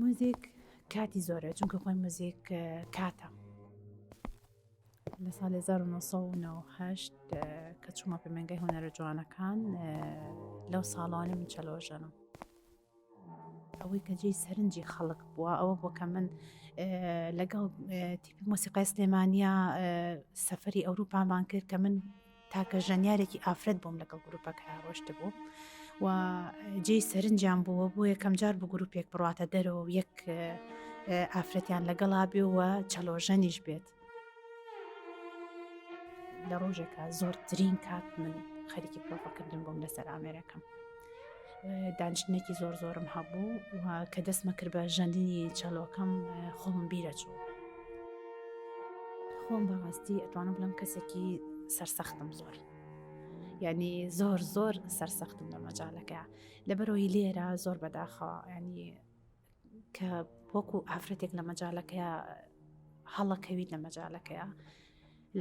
موزیک کاتی زۆرە چونکە خۆی موزیک کاتە. لە ساڵی 1998 کە چوومە پەیمانگای هونەرە جوانەکان لەو ساڵانە من چەلۆژەنم. ئەوەی کە جێی سەرنجی خەڵک بووە ئەوە بۆ کە من لەگەڵ تیپی مۆسیقای سلێمانیا سەفەری ئەوروپامان کرد کە من تاکە ژەنیارێکی ئافرەت بووم لەگەڵ گروپەکە ڕۆشت بوو و جێی سەرنجیان بووە بۆ یەکەم جار بۆ گروپێک بڕاتە دەرەوە و یەک ئافرەتیان لەگەڵا بێ و چەلۆژەنیش بێت. لە ڕۆژێکا زۆرترین کات من خەریکی پرۆڤەکردن بووم لەسەر ئامێرەکەم دانیشتنێکی زۆر زۆرم هەبوو و کە دەستمە کرد بە ژەندنی چەلۆکەم خۆم بیرە چوو خۆم بەڕاستی ئەتوانم بڵم کەسێکی سەرسەختم زۆر یعنی زۆر زۆر سەرسەختم لە مەجالەکە لەبەرەوەی لێرە زۆر بەداخەوە ینی کە وەکو ئافرەتێک لە مەجالەکەیا هەڵەکەویت لە مەجالەکەیا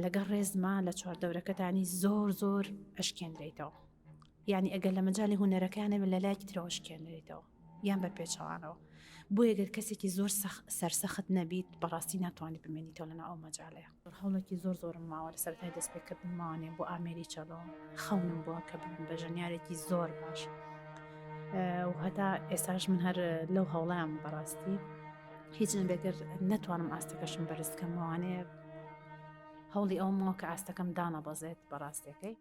لەگەڵ ڕێزما لە چواردەورەکەتانی زۆر زۆر ئەشکێنرێتەوە یعنی ئەگەر لە مەجای هوەرەکانە لە لایەکی ترەوە شکێنرێتەوە یان بە پێچەوانەوە بۆ یەگەر کەسێکی زۆر سەرسەخت نەبیت بەڕاستی ناتوانانی بمێنیتەوە لەنا ئەو مەجالەیە هەوڵێکی زۆر زۆرم ماوە لە سەرەتای دەستپێکردنمانێ بۆ ئامێری چەلۆ خەونم بووە کە ببم بە ژەنیارێکی زۆر باش و هەتا ئێستاش من هەر لەو هەوڵیان بەڕاستی هیچ نەبێگەر نەتوانم ئاستەکەشم بەرزکەمەوانێ هەوڵی ئەومەوە کە ئاستەکەم دانەبەزێت بەڕاستەکەی.